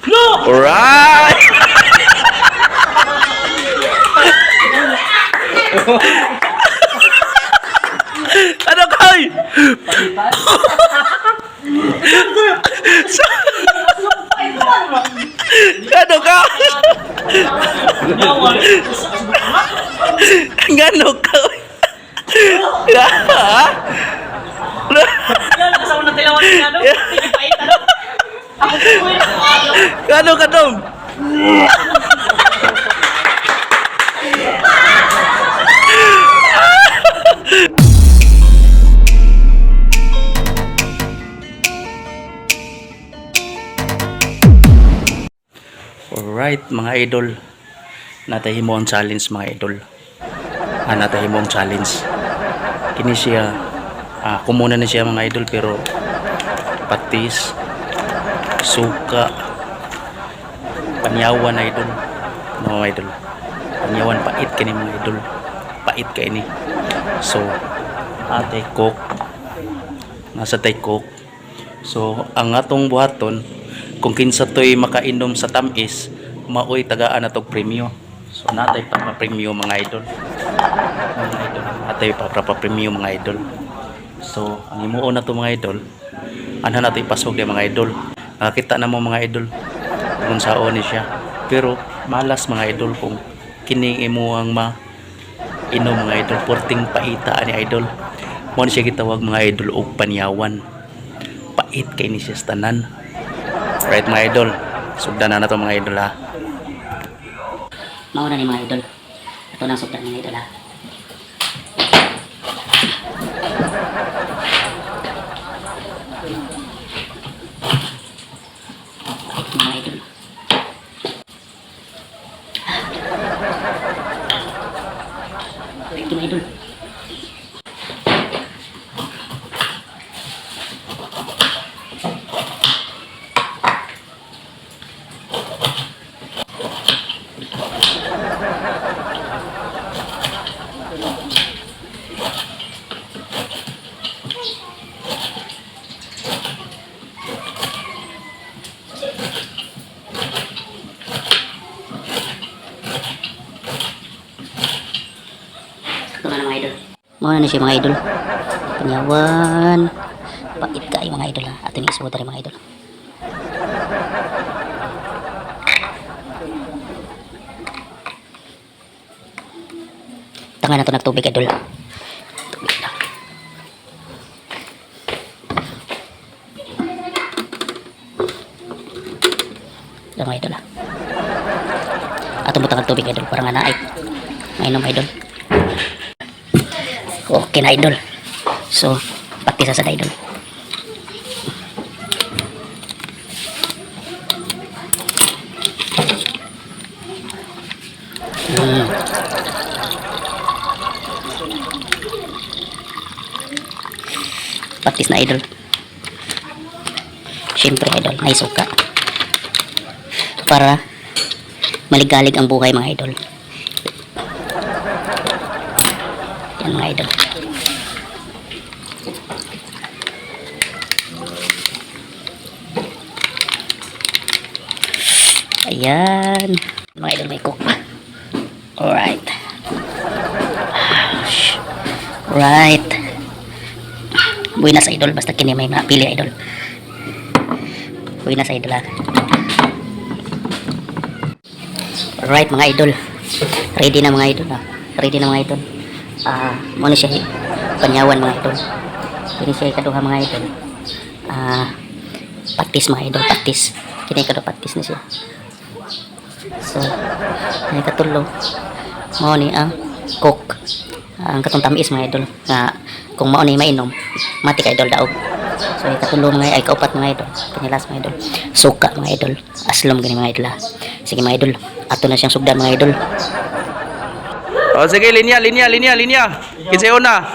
Alright! Ano kay? Ano ka? Ngano ka? Ha? Ngano ka dong? Alright, mga idol. Natay mo ang challenge, mga idol. Natay mo ang challenge. Kini siya, kumuna na siya, mga idol, pero patis, suka, panyawan, idol. Mga idol. Panyawan, pait kini, mga idol. Pait kay ni. So, ate coke. Nasa tay coke. So, ang atong buhaton, kung kinsa to'y makainom sa tamis, maoy tagaan na tog premyo. So, natay pa pa premyo, mga idol. Mga idol, natay pa pa premyo, mga idol. So, ang imuon na to, mga idol, anha nato ipasok di, mga idol. Nakakita na mo, mga idol, kung saon ni siya. Pero malas, mga idol, kung kining imo ang ma inom, mga idol, porting paita ani, idol. Mo ni siya gitawag, mga idol, og panyawan. Pait kay ni siya sa tanan. Right, mga idol. Sugdan na to, mga idol, ha. Mauna ni, mga idol. Ito na ang sugdan, mga idol, ha. Pait, mga idol. Pait, mga idol. Ito na mga idol. Mauna na siya, mga idol. Panyawan. Pait kayo, mga idol, ha. Ato ni isuot rin, mga idol. Tanga na to nagtubig, idol. Tubig na. Ito, mga idol, ha. Ato mo tubig, idol, para nga naay. Mainom, idol. Okay na, idol. So, pati sa idol. Patis na, idol. Siyempre, idol, may suka. Para maligalig ang buhay, mga idol. Yan, mga idol. Ayan. Mga idol, may cook pa. Alright. Right. Buenas, idol. Basta kini may mapili, idol. Buenas, idol, ha. Alright, mga idol. Ready na, mga idol, ha. Ready na, mga idol. Mo na siya panyawan, mga idol. Kini siya ikaduha, mga idol. Patis, mga idol, patis. Kini ikaduha, patis na siya. So, ay katulo. Mao ni ang coke. Ang katong tamis, mga idol, nga kung mao ni mainom, mati ka, idol, daog. So ay katulo, mga ay kaupat, mga idol. Kinilas, mga idol. Suka, mga idol. Aslom gani, mga idol, ha. Sige, mga idol, ato na siyang sugdan, mga idol. O sige, linya, linya, linya, linya. Kinsay una?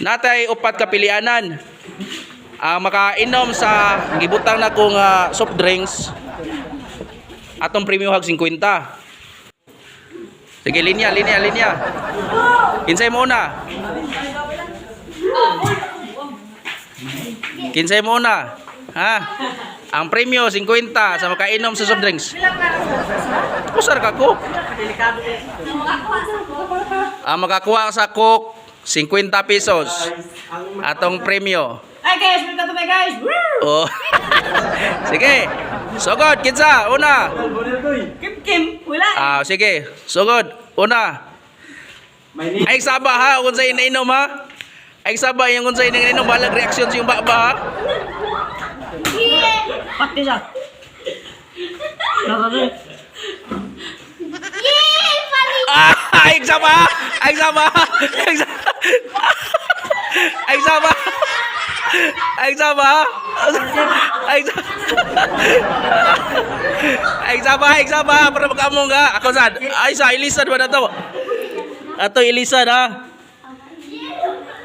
Natay upat ka pilianan. Ang makainom sa gibutang na kong soft drinks, atong premium hag 50. Sige, linya, linya, linya. Kinsay mo una? Kinsay mo una? Ha? Ang premyo 50 sa makainom sa soft drinks. Usar ka ko. Ang makakuha sa Coke, 50 pesos. Atong premyo. Hi guys, welcome to my guys. Woo! Oh. Sige. Sugod, kinsa, una. Kim Kim, wala. Ah, sige. Sugod, una. Ay saba ha, kung sa inainom ha. Ay saba yung kung sa inainom, balag reaksyon sa yung baba ha. Pati siya. Ah, ay saba, ay saba, ay saba. Ay saba. Ay saba. Ay saba. Ay saba, ay saba para makamong ka. Ako sad. Ay sa ilisan ba na to? Ato ilisan ha.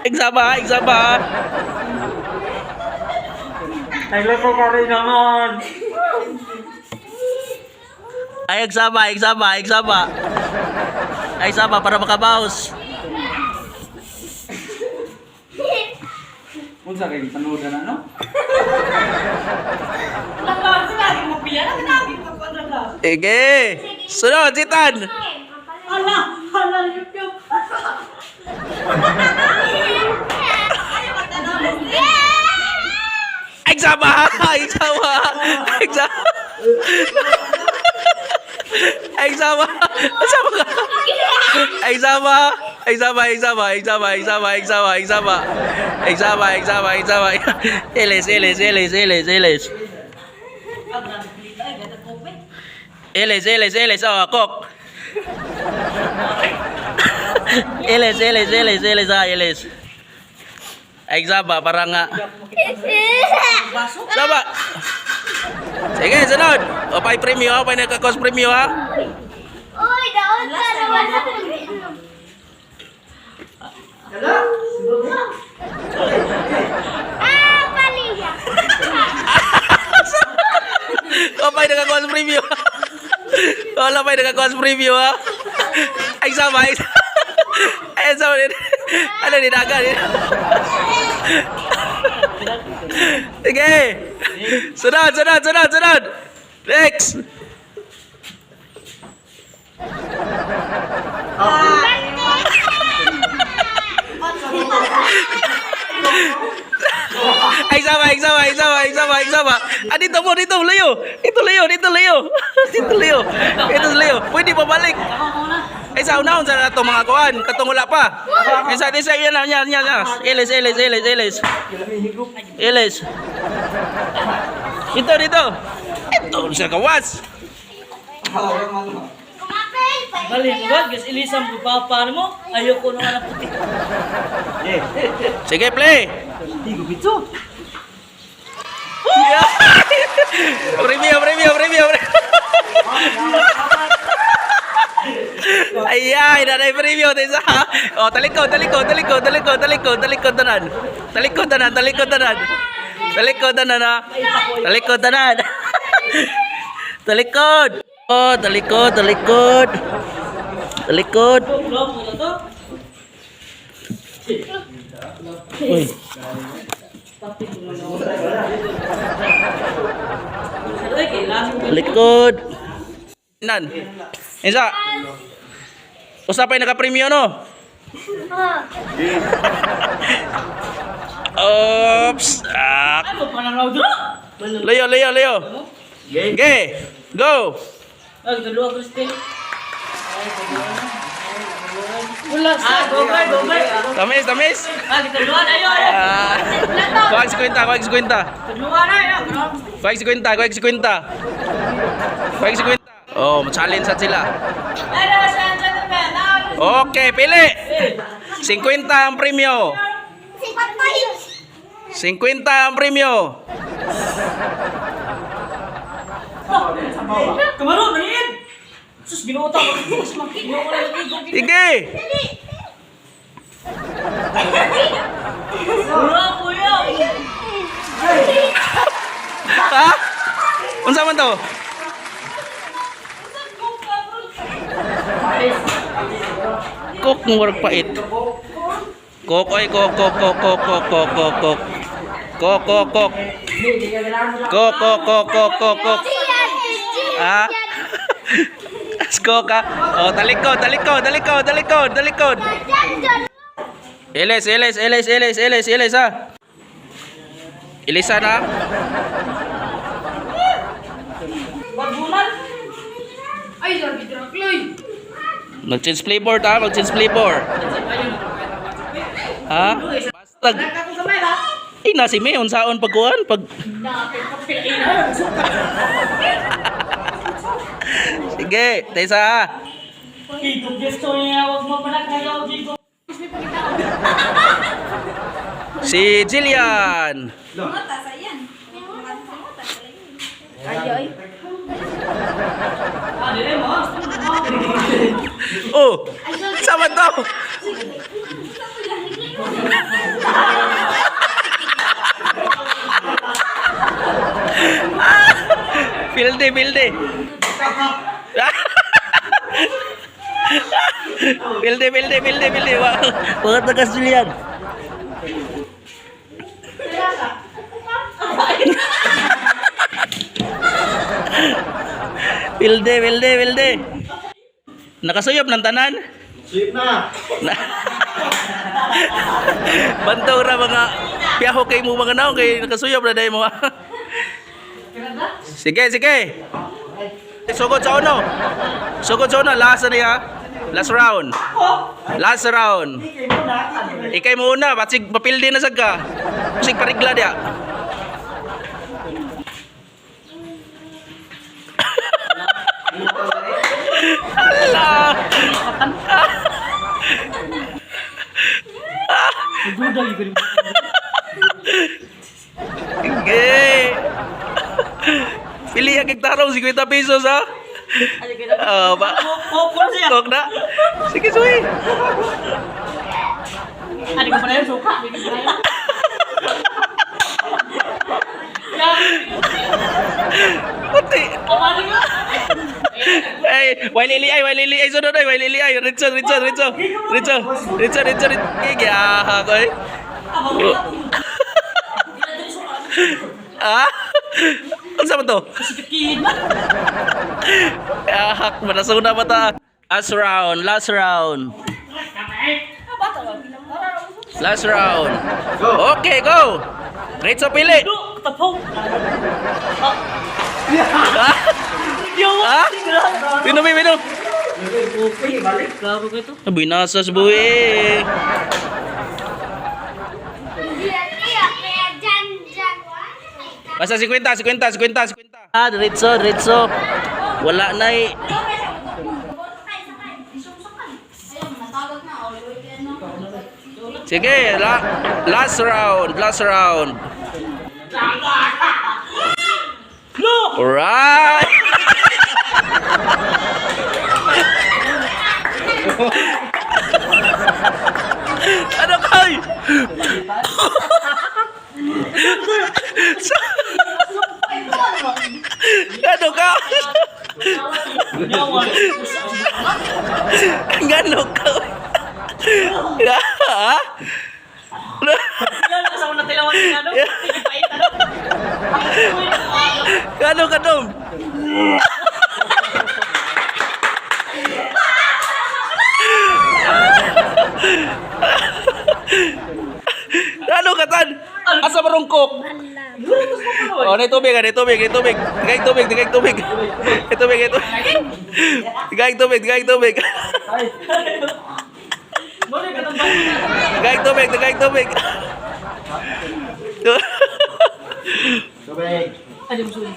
Ay saba, ay saba. Naglako ka rin naman. Ay saba, ay saba, ay saba. Ay saba para makabaos. Unsa kay panood na no? Sige. Sunod, sitan. Ala, ala, yup yup. Ay saba, ay saba. Ay saba. Ay saba. Saba ka. Ay saba. Ay saba, ay saba, ay saba, ay saba, ay saba, ay saba. Ay saba, ay saba, ay saba. Eles, eles, eles, eles, eles. Eles, eles, eles, oh, kok. Eles, eles, eles, eles, ah, eles. Ay saba, para nga. Saba. Sige, sunod. O, pa'y premyo, o, pa'y nagkakos premyo, ha? Uy, daon ka naman ako. Ah, paliya. O, pa'y nagkakos premyo. Wala, pa'y nagkakos premyo, ha? Ay, sama, ay, sama. Ay, sama. Ano, dinaga, Sige. Sunod, sunod, sunod, sunod. Next. Ay, sama, ay, sama, ay, sama, ay, sama, ay, sama. Ah, dito mo, dito, layo. Dito, layo, dito, layo. Dito, layo. Dito, layo. Pwede pa balik. Ay, sa unahon sa nato mga kuan, katong wala pa. Ay, sa, sa, yan, yan, yan, yan. Eles, eles, eles, eles. Eles. Dito, dito. Ito, sa kawas. Kumapil, Bali, God, guys, ilisam ko pa paano mo? Ayoko nung alam puti. Sige, play. Tigo pito. Yeah. Premium, premium, premium. Ay, nanay premium tayo sa. Oh, talikod, talikod, talikod, talikod, talikod, talikod tanan. Talikod tanan, talikod tanan. Talikod tanan ha. Talikod tanan. Talikod. Oh, talikod, talikod. Talikod. Vlog mo na to. Uy. Ay, kailangan ko. Likod. Nan. Isa. Usapay naka-premium no? Oops. Ah. Ay, mo pananaw dito. Layo, layo, layo. Okay. Go. Ay, dalawa, Christine. Wala sa, go bye, go bye. Tamis, tamis. Ah, gitaluan, ayo, ayo. Ah. Kuwag 50, kuwag 50. Tagluan ayo. Kuwag 50, kuwag 50. Kuwag 50. Oh, challenge at sila. Ladies and gentlemen, now Okay, pili. 50 ang premyo. Si Patoy. 50 ang premyo. Kamaro, naliin! Sus, ginoo ta. Sus, ginoo ko na yung Sige. Wala, kuya. Ha? Unsa man to? Coke mo work pait. Coke oy, coke, coke, coke, coke, coke, coke, coke, coke. Coke, coke, coke. Coke, coke, coke, coke, coke, coke. Ah? Coke ah. Oh, talikod, talikod, talikod, talikod, talikod. Ilis, ilis, ilis, ilis, ilis, ilis ah. Ilisa na. Bagulan. Ay, lagi drakloy. Mag-change flavor ta, mag-change flavor. Ha? Basta. Ako gamay ha. Ay, nasi may unsaon pagkuan pag Sige, taysa ha. Higop gusto niya, wag mo pala kayo higop. Si Jillian. Ah, dili mo. Oh, sama to. Pilde, pilde. Pilde, pilde, pilde, pilde. Bakit tagas Julian? Pilde, pilde, pilde. Nakasuyop ng tanan? Sweep na. Bantog ra mga piyaho kay mo mga naong kay nakasuyop na dahil mo. Sige, sige. Sugod sa uno. Sugod sa uno. Last na niya. Last round. Last round. Ikay mo una, batsig mapildi na sad ka. Basig parigla diya. Ala. Sige. Pili ang tarong 50 pesos ha. Oh, ba. Coke na siya. Coke na. Sige, suwi. Ano ko pala yun, suka. Hindi ko pala yun. Puti. Pamali ko. Ay, way lili ay, way lili ay, sunod ay, way lili ay. Ritso, ritso, ritso. Ritso, ritso, ritso, ritso. Gigi, ah, koy. Ah? Unsa man to? Kihin man. Ah, manasuna pa ta. Last round, last round. Last round. Okay, go. Ritso pili. Du, tapong. Ah? Ah? Minum, minum. Grabe ko ito. Binasa sa buwi. Basta 50, 50, 50, 50. Ah, diretso, diretso. Wala na eh. Sige, last round, last round. Lo! Alright! Ano kay? Ano ka? Gano ka? Ha? Kilala sa una tilawan ni ano? Sige, pait ano? Gano ka dong? Ano ka tan? Asa marong coke? Oh, na tubig, na tubig, na tubig. Tigay tubig, tigay tubig. Tigay tubig, tigay tubig. Tigay tubig, tigay tubig. Muna ka ng bata. Tigay tubig, tigay tubig. Tubig.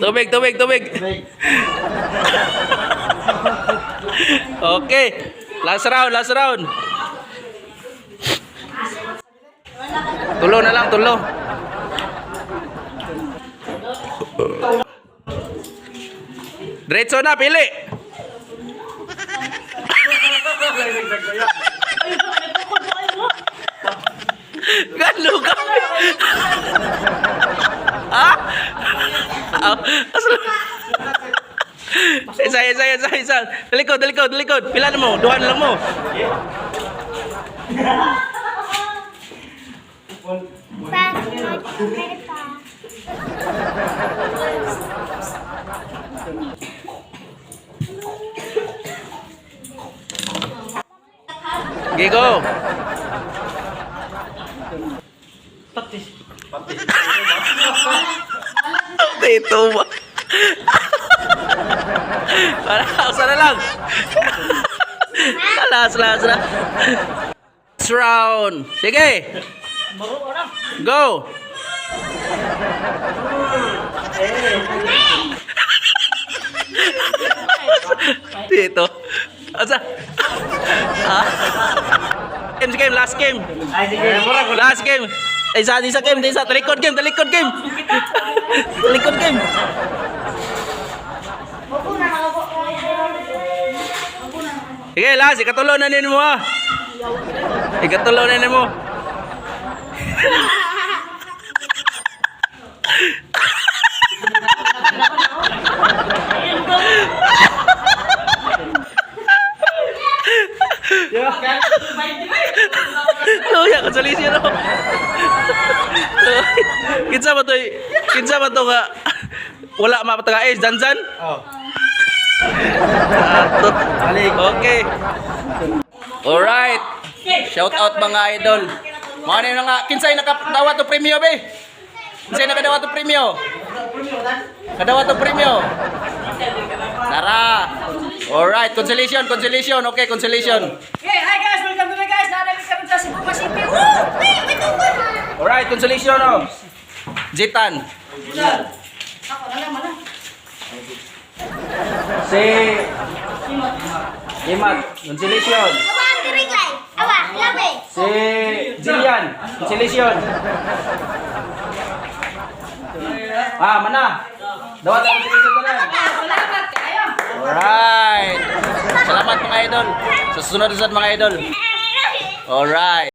Tubig, tubig, tubig. Tubig. Okay. Last round, last round. Tulo na lang, tulo. Diretso na, pili. Gano ka? Ha? Ah, asa- Isa, isa, isa, isa. Talikod, talikod, talikod. Pila na mo? Duha na lang mo. Pa. Okay, go. Patis. Dito ba? Para, usa na lang. Last, last, last. Last round. Sige. Go. Dito. Asa? Ah. Game, game, last game. Ay, sige. Last game. Ay, isa game, isa. Talikod game, talikod game. Talikod game. Sige, last. Ikatulo na nino mo, ha. Ikatulo na nino mo. Luya, konsolisyon ako. Kinsa ba to? Kinsa ba to nga? Wala mapataga eh, Zanzan? Oh. Atot. Balik. Okay. Alright. Shout out mga idol. Mga na nga, kinsay nakadawa to premyo be? Kinsay nakadawa to premyo? Kadawa to premyo. Tara. Alright, consolation, consolation. Okay, consolation. Hey, hi guys! Welcome to my guys! Nanalig kami sa Cebu City. Woo! Uy, may tungkol. Alright, consolation oh. Jitan. Ako na lang, mana. Si Imat, consolation. Awa, ang tiriglay. Awa, labi. Si Jillian, consolation. Ah, mana. Dawat ang consolation tanan. Salamat kayo! Alright. Salamat mga idol. Sa susunod usad mga idol. Alright.